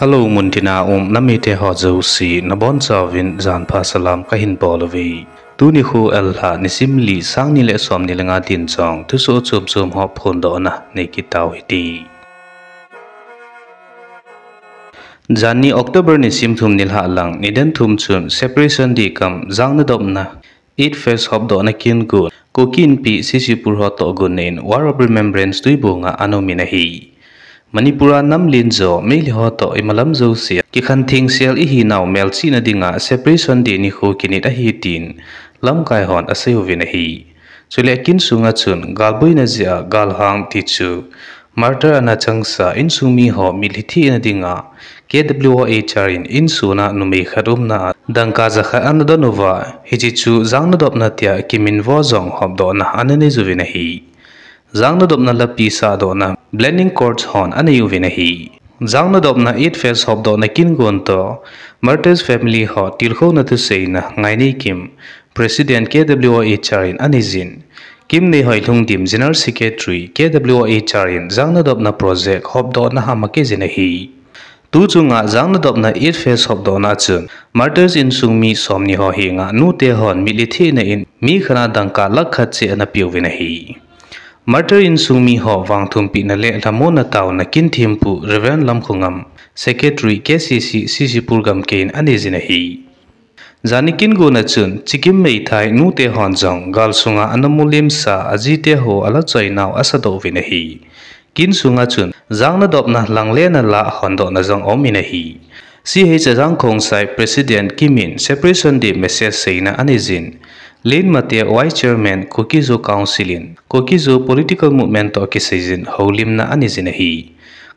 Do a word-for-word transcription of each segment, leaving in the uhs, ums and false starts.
Hello, muntina um namite ho jouse, nabonchauvin janpha salam kahin bol uve. Tuni nikho Elha nisim li, sang ni le som ni le nga din jong thusoh chom chom ho phondohna nei kit tau hite. Janhi October nisim thum nilhah lang, nidan thum chun Separation Day kam jangnadopna Eid Fest hopdohna kin gon, Kuki Inpi C C Pur ho toh gon in War of Remembrance Tuibong a ana um in ahi. Manipur a nam len jo Meitei ho toh imalam jousea kikhen thengsel ihinau melchihna dinga Separation Day nikho kinit ahi tin lamkai hon asei uvin ahi. Chule kin sunga chun galboina jeh a galhang tichu martyr ana changsa insung mi ho mitlhi thehna dinga K W O H R in insung a numei khat umna a dangka jakhat ana don uva, hiche chu jangnadopna tia kiminvo jong hopdohna ana nei uvin ahi. Jangnadopna lapi sahdohna Blending Chords hon anei uvin ahi. Jangnadopna Eid Fest hopdohna kin gon toh Martyrs family ho tilkhouna thuseina Ngaineikim, President K W O H R in anei jin, Kimneihoi Lhungdim, General Secretary K W O H R in jangnadopna project hopdohna a ama kei jin ahi. Tu chunga jangnadopna Eid Fest hopdohna chun Martyrs insung mi somni ho henga nute hon mitlhi thehna in mi khat a dangka lakh khat cheh ana peuvin ahi. Martyr insung mi ho vangthumpehna le lhamonna taona kin thempu Reverend Lamkhongam, Secretary K C C C C Pur gamkai in anei jin ahi. Janhi kin gonna chun Chikim Meitei nute hon jong gal sunga ana mulimsa ajite ho ala choinau asadoh uvin ahi. Kin sunga chun jangnadopna lang le na la hondohna jong aum in ahi. C H Ajang Khongsai, President Kim in Separation Day message seina anei jin, Lin Mate, Vice Chairman Kuki-Zo Council in Kuki-Zo political movement toh kisai jin houlimna anei jin ahi.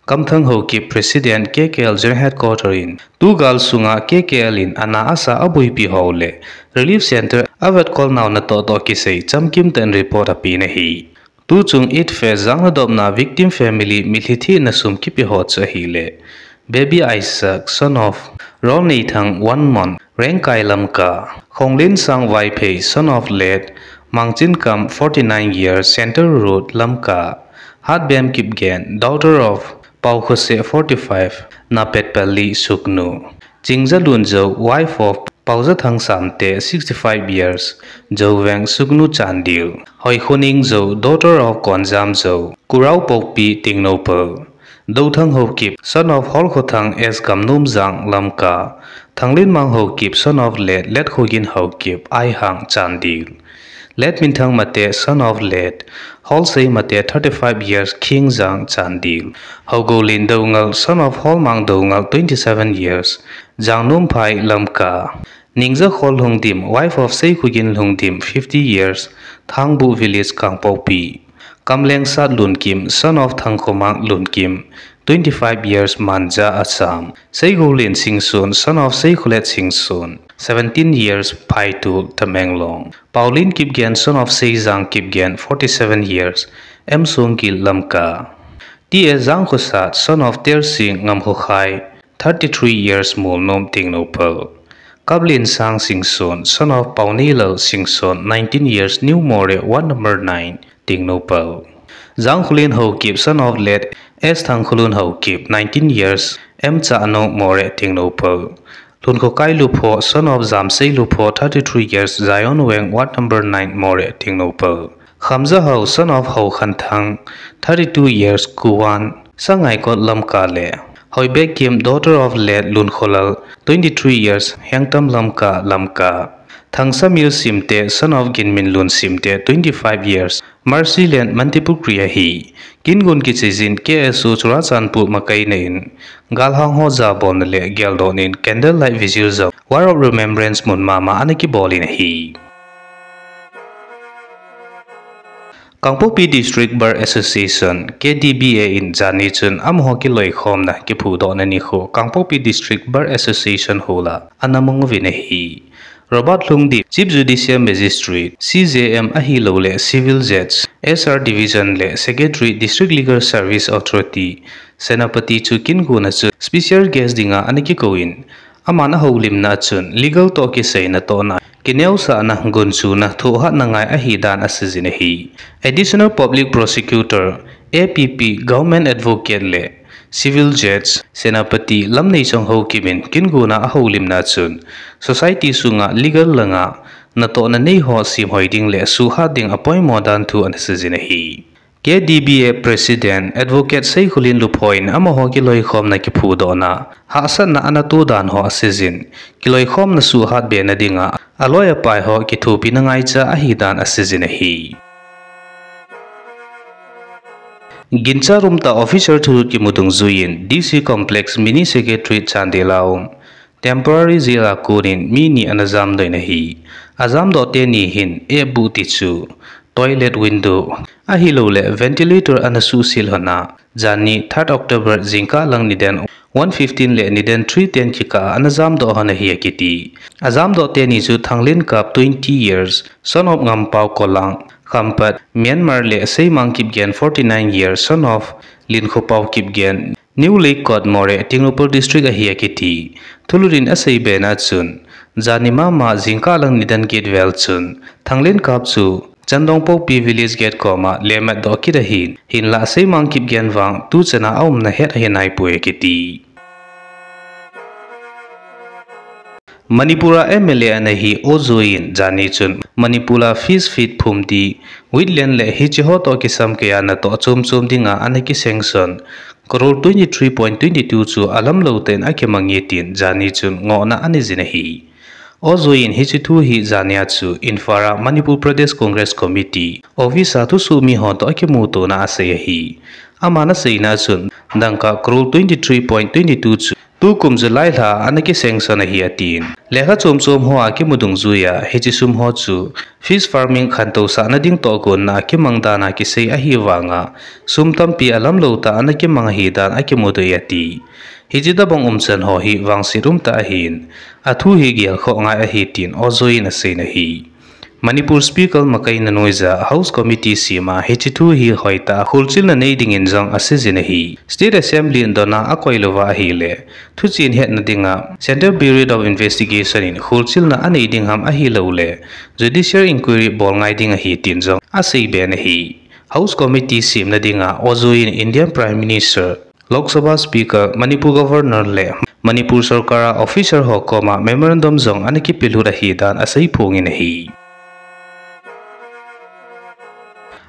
Kamthang Haokip, President K K L General Headquarter in tu gal sunga K K L in ana asa aboipi ho le Relief Center avetkolnau natoh toh kisai chamkim tah in report apen ahi. Tuchung Eid Fest jangnadopna victim family mitlhi thehna sum kipe ho chu ahile, Baby Isaac, son of Rolneithang, one month, Rengkai Lamka, Khonglinsang Vaiphei, son of late Mangchinkam, forty-nine years, Central Road, Lamka, Hatbem Kipgen, daughter of Paokhose, forty-five, Napetpalli, Sugnu. Chingjalun Zou, wife of Paojathang Samte, sixty-five years, Zouveng, Sugnu, Chandel. Hoikhoneng Zou, daughter of Konjam Zou, Kurao Pokpi, Tengnoupal. Douthang Haokip, son of Holkhothang S Gamnomjang, Lamka. Thanglinmang Haokip, son of late Letkhogen Haokip, Aihang, Chandel. Letminthang Mate, son of late Holsei Mate, thirty-five years, Khengjang, Chandel. Hougoulen Doungel, son of Holmang Doungel, twenty-seven years, Jangnomphai, Lamka. Ningjakhol Lhungdim, wife of Seikhogen Lhungdim, fifty years, Thangbuh Village, Kangpokpi. Kamlengsat Lunkim, son of Thangkhomang Lunkim, twenty-five years, Manja, Assam. Seigoulen Singson, son of Seikholet Singson, seventeen years, Phaitul, Tamenglong. Paolin Kipgen, son of Seijang Kipgen, forty-seven years, M Songkil, Lamka. T S Jangkhosat, son of Tersing Ngamkhokhai, thirty-three years, Molnom, Tengnoupal. Kaplensang Singson, son of Paonilal Singson, nineteen years, New Moreh, ward number nine, Tengnoupal. Jangkholen Haokip, son of late S Thangkholun Haokip, nineteen years, M Chanong, Moreh, Tengnoupal. Lhunkhokai Lupho, son of Jamsei Lupho, thirty-three years, Zion Weng, ward number nine, Moreh, Tengnoupal. Khamjahao, son of Haokhanthang, thirty-two years, Kuwan, Sangaikot, Lamka le Hoibekkim, daughter of late Lunkholal, twenty-three years, Hengtam, Lamka, Lamka. Thangsamil Simte, son of Ginminlun Simte, twenty-five years, Mercyland, Mantripukhri ahi. Kin gon kichai jin K S O Churachandpur makaina in galhang ho jabolna le geldohna in candlelight vigil jong War of Remembrance mun mama ana kibol in ahi. Kangpokpi District Bar Association, K D B A in janhi chun amaho kiloikhomna kiphudohna nikho Kangpokpi District Bar Association hall a ana mang uvin ahi. Robert Lhungdim, Chief Judicial Magistrate, C J M ahilouleh Civil Judge, S R Division le Secretary, District Legal Service Authority, Senapati chu kin gonna chu special guest dinga ana kikou in, aman ahoulimna a chun legal toh kisai natohna, kineosahna, gunchuna, thohhatna ngai ahidan asei jin ahi. Additional Public Prosecutor, A P P, Government Advocate le civil judge, senapati, lamnei chang ho kimin kin guna a ho limna chun society sunga legal langa natohna nei ho simhoi ding le suhat ding a poimo dan thu ana seijin ahi. K D B A President Advocate Seikhulin Luphoin amaho kiloikhomna kiphudohna hahsatna ana tudan ho aseijin, kiloikhomna suhat bena dinga aloi apai ho kithopina ngaicha ahidan aseijin ahi. Gincha rumta officer thulut kimu dungjuiyin D C Complex Mini Secretariat Chandel a um temporary jail a konin mi ni ana jamdoh in ahi. Ajamdoh teni hin ebu tichu toilet window ahilouleh ventilator ana suhsil hon a, janhi third October jingkah lang nidan one fifteen le nidan three ten kikah a ana jamdoh hon ahi akiti. Ajamdoh teni chu Thanglenkap twenty years, son of Ngampao Kolang, Khampat, Myanmar le Seimang Kipgen forty nine years, son of Linkhopao Kipgen, New Leikot Moreh, Tengnoupal District ahi akiti. Thulutin asei bena chun, janhi mama jingkah lang nidan get vel chun Thanglenkap chu Chandongpokpi village gate koma lematdoh kit ahin, hinlah Seimang Kipgen vang tuchana aumna het ahinaipoi akiti. Manipur a M L A ana hi Ojoi in janhi chun Manipur a fish feed, phumdi, wetland le hiche ho toh kisam keiya natoh chom chom dinga ana kisanction crore twenty three point twenty two chu alamlou tah in akimange tin janhi chun ngohna aneijin ahi. Ojoi in hiche thu hi janhi a chu Imphal a Manipur Pradesh Congress Committee office a thusoh mi ho toh akimutona asei ahi. Aman aseina chun dangka crore twenty three point twenty two chu tukum July lha ana kisanction ahi atin. Lekha chom chom hoa kimu dungjuiya hiche sum ho chu fish farming khantousahna ding toh gonna a kimang dana kisei ahivanga sum tampi alamlou tah ana kimang ahidan akimudoh e ati. Hiche tobang umchan ho hi vangset umtah ahin, athu hi gelkhoh ngai ahi tin Ojoi in aseina ahi. Manipur Speaker makaina noiya House Committee sema hiche thu hi hoitah a kholchilna nei dingin jong aseijin ahi. State Assembly in dona akoilouva ahile, thuchen hetna dinga Central Bureau of Investigation in kholchilna anei ding ham ahiloule Judicial Inquiry bol ngai ding ahi tin jong aseiben ahi. House Committee semna dinga Ojoi in Indian Prime Minister, Lok Sabha Speaker, Manipur Governor le Manipur sorkar a officer ho koma memorandum jong ana kipelut ahidan aseiphongin ahi.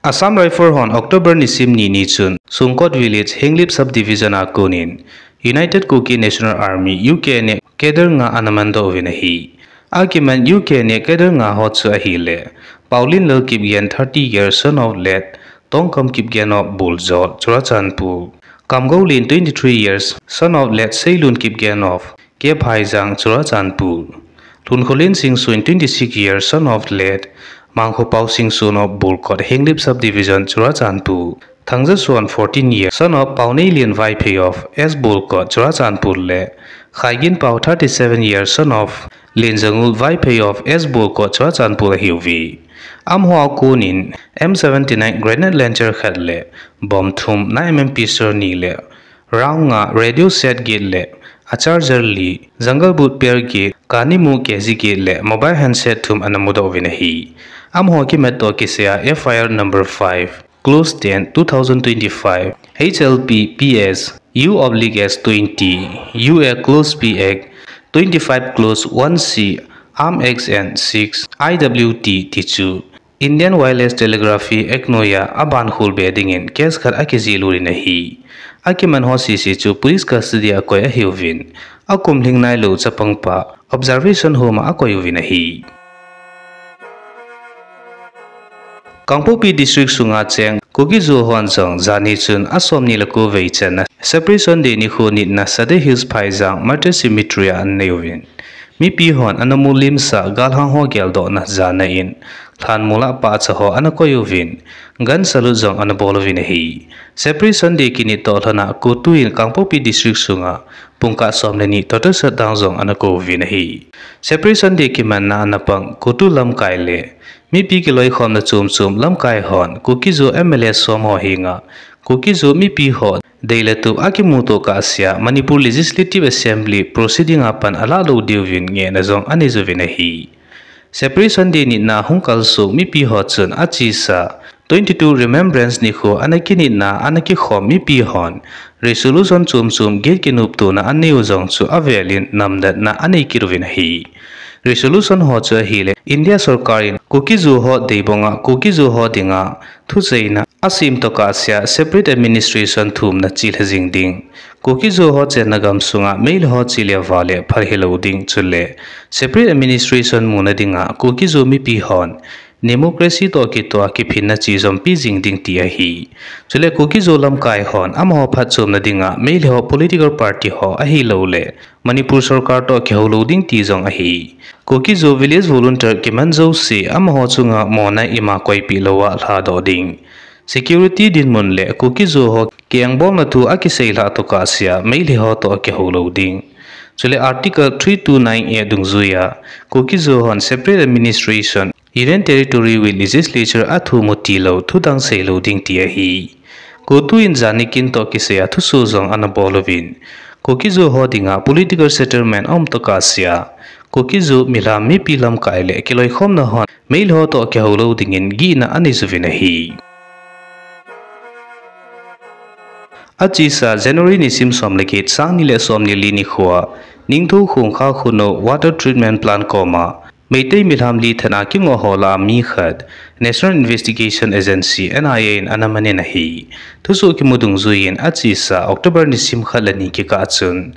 Assam Rifle hon October nisim ni ni chun Sungkot Village, Henglep Subdivision a konin United Kuki National Army, U K N A cadre nga ana mandoh uvin ahi. Akiman U K N A cadre nga ho chu ahile, Paolenlal Kipgen, thirty years, son of late Tongkam Kipgen of Buljot, Churachandpur, Kamgolen, twenty three years, son of late Seilun Kipgen of K Phaijang, Churachandpur, Lhunkholen Singson, twenty six years, son of late Mangkhopao Singson of Bulkot, Henglep Subdivision, Churachandpur, Thangjasuan, fourteen years, son of Paoneilian Vaiphei of S Bulkot, Churachandpur le Khaiginpao, thirty seven years, son of Lenjangul Vaiphei of S Bulkot, Churachandpur ahiuve. Amaho a konin M seventy nine grenade launcher khat le bomb thum, nine M M pistol ni le round nga, radio set get le a charger li, jungle boot pair get, kani mu K G get le mobile handset thum ana mudoh uvin ahi. Amaho kimat toh kisaiya F I R number five, clause ten, two thousand twenty-five, H L P P S, U oblique S twenty, U A clause P X, twenty-five clause one C, Arm Act and six, I W T tichu Indian Wireless Telegraphy Act noiya aban kholbe dingin case khat akijih lut in ahi. Akiman ho sese chu police custody a akoi ahiuvin, akum lhing nailou chapangpa observation home a akoi uvin ahi. Kangpokpi District sunga cheng Kuki-Zo hon jong janhi chun asomni le ko vei channa Separation Day nikho nitna Sadar Hills Phaijang Martyr Cemetery a anei uvin, mipi hon ana mulimsah galhang ho geldohna jana in lhanmol a pahcha ho ana koi uvin, gun salute jong ana bol uvin ahi. Separation Day kinit toh lhona CoTU in Kangpokpi District sunga pungkah som le ni total shutdown jong ana kou vin ahi. Separation Day kimanna ana pang CoTU lamkai le mipi kiloikhomna chom chom lamkai hon Kuki-Zo M L A som ho henga Kuki-Zo mipi ho dei le tup akimuto kahsea Manipur Legislative Assembly proceeding a pan alah lou diuvin ngehna jong anei uvin ahi. Separation Day nitna hung kalsong mipi ho chun achesa twenty-two Remembrance nikho ana kinitna ana kikhom mipi hon resolution chom chom gate kinoptona aneiu jong chu avelin namnatna anei kit uvin ahi. Resolution ho chu ahile India sorkar in Kuki-Zo ho deibanga Kuki-Zo ho dinga thucheina asem tokah sea separate administration thumna chelha jing ding, Kuki-Zo ho chenna gamsunga Meilhei ho che le vale phal hilou ding chule separate administration muna dinga Kuki-Zo mipi hon democracy toh kitoh a kiphinna che jompi jing ding ti ahi. Chule Kuki-Zo lamkai hon amaho phatchomna dinga Meilhei ho political party ho ahilouleh Manipur sorkar toh kihou lou ding ti jong ahi. Kuki-Zo village volunteer kiman jouse amaho chunga mona ima koipeh louva lhadoh ding, security dinmun le Kuki-Zo ho kiengbolna thu akiseilhah tokah sea Meilhei ho toh kihou lou ding. Chule Article three two nine A dungjuiya Kuki-Zo hon separate administration, Union Territory with legislature athumu tilou thudang seilou ding ti ahi. CoTU in jani kin toh kisaiya thuso jong ana bol uvin, Kuki-Zo ho dinga political settlement aum tokah sea Kuki-Zo milham mipi lamkai le kiloikhomna hon Meilhei ho toh kihou lou dingin gihna anei uvin ahi. Achesa January nisim som le get, sang ni le som ni le li nikhoa Ningthoukhong Khakhonou Water Treatment Plant koma Meitei milham li thenna kingoh ho lah a mi khat National Investigation Agency, N I A in ana manin ahi. Thusoh kimu dungjuiyin achesa October nisim khat le ni kikah chun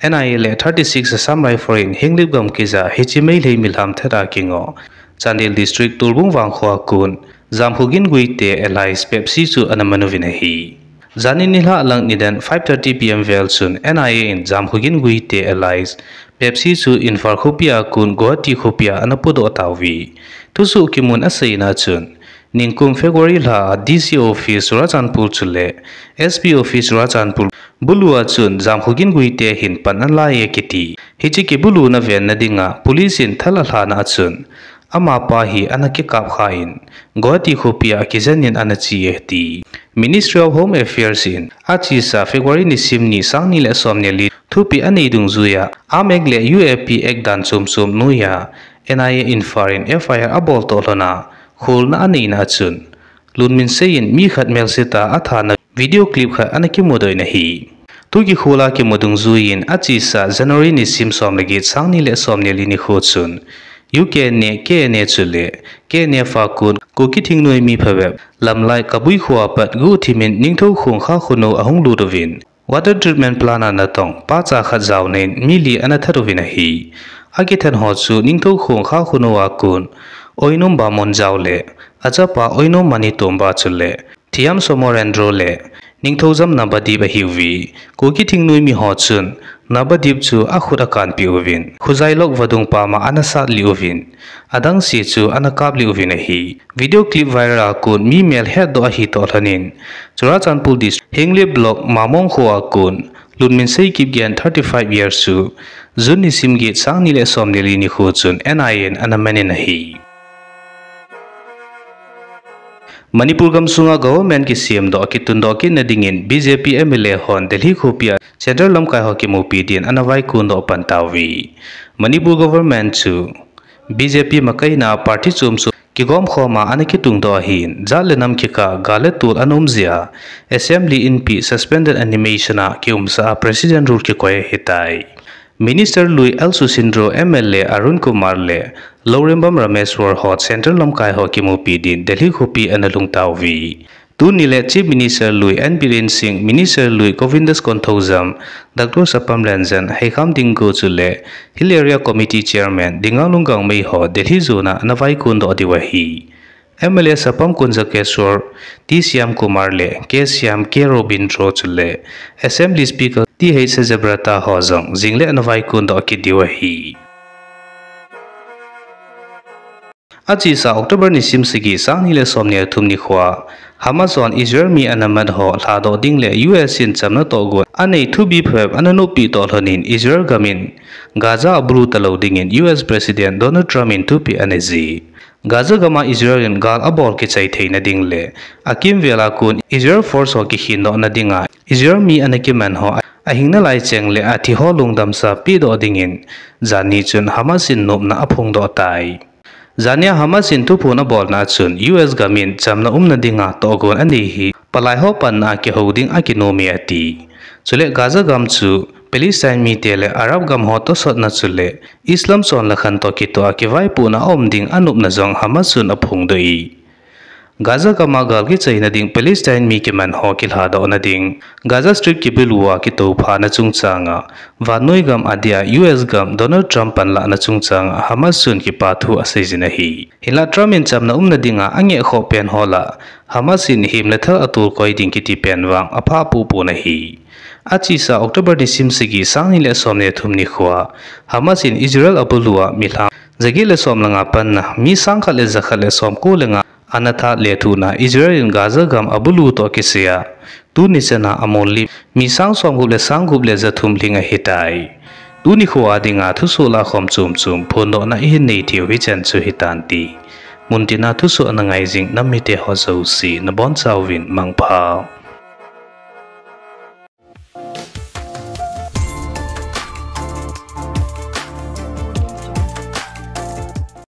N I A le thirty-six Assam Rifle in Henglep gam kija hiche Meilhei milham thenna kingoh Chandel District Tolbung Vangkho a kon Jamkhogin Guite alias Pepsi chu ana man uvin ahi. Jani nilhah lang nidan five thirty P M vel chun N I A in Jamkhogin Guite alias Pepsi chu Imphal khopia kon Guwahati khopia ana podoh tauve. Thusoh kimun aseina chun, ningkum February lha a D C office Churachandpur chule S P office Churachandpur bulua chun Jamkhogin Guite hin pan analai e kiti. Hiche kibuluna venna dinga police in thal alhahna a chun, amapa hi ana kikapkhan, Guwahati khopia akijenin ana che e ti. Ministry of Home Affairs in achesa February nisim ni, sang ni le som ni le li thupeh anei dungjuiya, Arms Act le U A P Act dan chom chom noiya N I A Imphal in F I R abol toh lhona kholna aneina a chun, Lunminsei in mi khat melsetah a athana video clip khat ana kimudoh in ahi. Tu kikhola kimu dungjuiyin achesa January nisim som le get, sang ni le som ni le li nikho chun U K N A, K N A chule K N F a kon Kuki thingnoi mi phabep Lamlai Kabui khoa pat guhthimin Ningthoukhong Khakhonou ahung lut uvin, water treatment plant a natong pacha khat jaonan mi li ana that uvin ahi. Akithat ho chu Ningthoukhong Khakhonou a kon Oinom Bamon jao le achapa Oinom Manitomba chule Thiam Somorendro le Ningthoujam Nabadip ahiuve. Kuki thingnoi mi ho chun Nabadip chu akhut akanpeh uvin, Khujailok vadung pama ana sat lih uvin, adangse chu ana kap lih uvin ahi. Video clip viral a kon mi mel hetdoh ahi toh lhonin, Churachandpur District, Henglep Block, Mamong kho a kon Lunminsei Kipgen, thirty-five years chu June nisim get, sang ni le som ni le li nikho chun N I A in ana manin ahi. Manipur gamsunga government kisemdoh kitundoh kitna dingin B J P M L A hon Delhi khopia Central lamkai ho kimupi din ana vaikundoh pan tauve. Manipur government chu B J P makaina party chom chom kigomkhoma ana kitungdoh ahin, jat le nam kikah gal le tol ana um jeh a Assembly inpi suspended animation a kiumsa a President rule kikoi ahitai. Minister lui L Susindro, M L A Arun Kumar le Lourembam Rameshwar ho Central lamkai ho kimupi din Delhi khopi ana lhung tauve. Tuni le Chief Minister lui N Biren Singh, Minister lui Govindas Konthoujam, Doctor Sapam Ranjan, Heikham Dingo chule Hill Area Committee Chairman Dinganglung Gangmei ho Delhi jona ana vaikundoh diu ahi. M L A Sapam Kunjakeshwar, T Shyam Kumar le K Shyam, K Robindro chule Assembly Speaker T H Satyabrata ho jong jingle ana vaikundoh kit diu ahi. Achesa October nisim sagi, sang ni le som ni le thum nikhoa Hamas hon Israel mi ana mat ho lhadoh ding le U S in chamna tohgon anei thupi phabep ana nopi toh lhonin Israel gam in Gaza abulu talou dingin U S President Donald Trump in thupeh anei ji. Gaza gama Israel in gal abol kichai theina ding le akimvel a kon Israel force ho kikhindohna dinga Israel mi ana kiman ho ahing nalai cheng le athi ho lungdamsa pehdoh dingin jani chun Hamas in nopna aphongdoh tai. Jania Hamas in thuphon abolna a chun U S gam in chamna umna dinga tohgon anei hi palai ho panna a kihou ding akinom e ati. Chule Gaza gam chu Palestine mite le Arab gam ho tosotna chule Islam chonle khan toh kitoh a kivaipohna aum ding anopna jong Hamas chun aphongdoh e. Gaza gam a gal kichaina ding Palestine mi kiman ho kilhadohna ding Gaza Strip kibulu a kitouphana chungchang a, vannoi gam adia U S gam Donald Trump panlahna chungchang a Hamas chun kipathu aseijin ahi. Hinla Trump in chamna umna dinga angeh khoh pen ho lah Hamas in him le thal atolkoi ding kiti pen vang aphah pohpon ahi. Achesa October nisim sagi, sang ni le som le thum nikhoa Hamas in Israel abulu a milham jaget le som le nga panna, mi sang khat le ja khat le som ko le nga ana that lethuhna Israel in Gaza gam abulu toh kisai a tuni chana amol lip mi sang somgup le sang gup le ja thum lhing ahitai. Tuni kho a dinga thusoh lahkhom chomchom phondohna ihin nei theiu hichan chu hitante. Muntina thusoh ana ngai jing nam mite ho jouse nabonchauvin mangpha.